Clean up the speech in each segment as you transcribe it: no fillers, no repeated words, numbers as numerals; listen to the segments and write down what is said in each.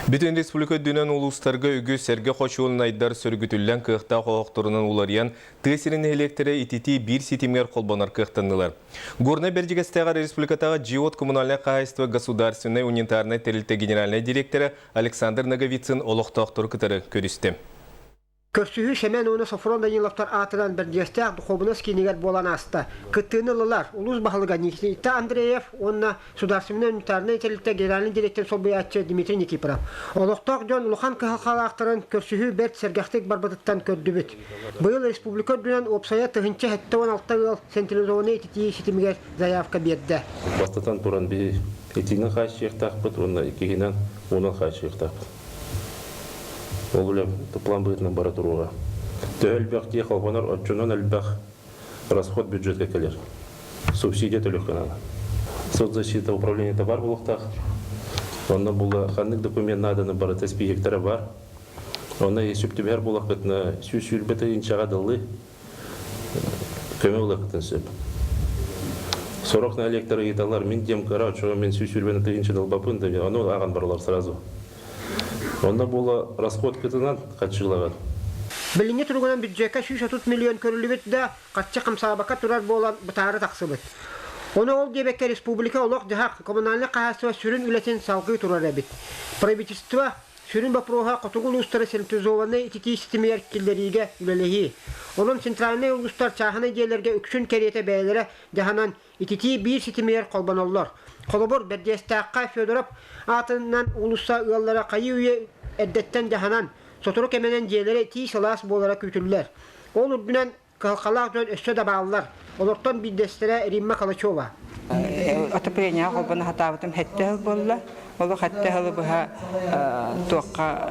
Бүтүн республика үрдүнэн улуустарга үгүс сэргэ хочуолунайдар сөргүтүллэн кыахтаах оһохторунан уларыйан, тыа сирин нэһилиэктэрэ ититии биир ситимигэр холбонор кыахтаннылар. Горнай Бэрдьигэстээҕэр республикатааҕы Джиот коммунальнай хаһаайыстыба государственнай унитарнай тэрилтэ генеральнай директора Александр Ноговицын олохтоохтору кытары көрүстэ. Көрсүһүү Сэмэн уонна Софрон Даниловтар аатынан Бэрдьигэстээх духуобунас киинигэр буолан ааста. Кыттыыны ыллылар улуус баһылыга Никита Андреев уонна Судаарыстыбаннай унитарнай тэрилтэ генеральнай директорын солбуйааччы Дмитрий Никифоров. Олохтоох дьон улахан кыһалҕалаахтарын көрсүһүү бэрт сэргэхтик барбытыттан көрдүбүт. Быйыл республика үрдүнэн уопсайа 1076 ыал централизованнай ититии ситимигэр заявка биэрдэ. Бастатан туран биһи итиинэн хааччыйыахтаахпыт уонна иккиһинэн уунан хааччыйыахтаахпыт. Ол үлэ план быһыытынан бара туруоҕа. Төһө элбэх дьиэ холбонор, оччонон элбэх расход бюджетка кэлэр. Субсидия төлүөххэ наада. Соцзащита управлениета бар буолуохтаах. Онно була ханнык документ нааданы барыта списоктара бар. Онно сөп түбэһэр буоллахпытына 120 тыһыынчаҕа дылы көмө ылыаххытын сөп. Сорох нэһилиэктэр ыйыталлар, мин дьиэм кыра, оччоҕо мин 120 тыһыынча ылбаппын да, ону ааҕан бараллар сразу. Онно буола расходкытынан хаччыылаҕын. Билиҥҥи туругунан бюджекка 130 миллион көрүллүбүт да, харчы хамсаабакка турар буолан бытаары тахсыбыт. Ону ол диэбэккэ республика олох-дьаһах коммунальнай хаһаайыстыба сүрүн үлэтин салгыы турар эбит. Правительство Сүрүн боппуруоһа хотугу улуустары централизованнай ититии ситимигэр киллэриигэ үлэлэһии. Онон центральнай улуустар чааһынай дьиэлэргэ үксүн кэриэтэ бэйэлэрэ дьаһанан ититии биир ситимигэр холбоноллор. Холобур, Бэрдиэстээххэ Федоров аатынан уулусса ыаллара хайыы-үйэ эрдэттэн дьаһанан, сотору кэминэн дьиэлэрэ итии сылаас буолара күүтүллэр. Ол үрдүнэн Кыһалҕалаах дьон өссө да бааллар. Олортон биирдэстэрэ Римма Калачева. Отоплениеҕа холбоно сатаабытым сэттэ сыл буолла. Олох сэттэ сылы быһа туохха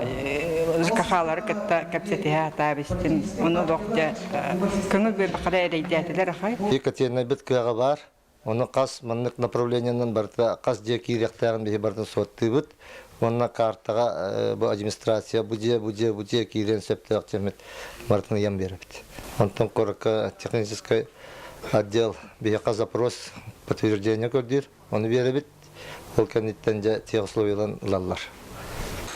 ЖКХ-лары кытта кэпсэтиһэ сатаабыстым. Ону олох дьэ көҥүл биэрбэххэ эрэйдээтилэр ахай. Екатерина кыаҕа баар. Ону хас маннык направлениенан барыта хас дьиэ киириэхтээҕин биһи барытын суоттыыбыт. Уонна картаҕа бу администрация бу дьиэ, бу дьиэ, бу дьиэ киириэн сөптөөх дьиэммит барытын ыйан биэрэбит. Онтон куоракка техническай отдел биһиэхэ запрос подтверждение көрдүүр, ону биэрэбит. Ол кэнниттэн дьэ тех условияларын ылаллар.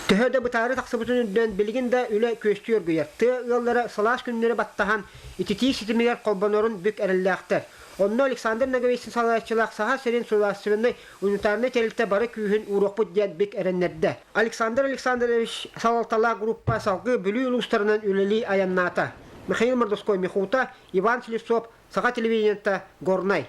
Төһө да бытаары тахсыбытын үрдүнэн билигин да үлэ күөстүү оргуйар. Тыа ыаллара сылаас күннэри баттаһан ититии ситимигэр холбонорун бүк эрэллээхтэр. Онно Александр Ноговицын салайааччылаах Саха сирин судаарыстыбаннай унитарнай тэрилтэ бары күүһүн ууруохпут диэн бик эрэннэрдэ. Александр Александрович салалталаах группа салгыы Бүлүү улуустарынан үлэлии айаннаата. Михаил Мордовской, Михута, Иван Слепцов, Саха телевидениета, Горнай.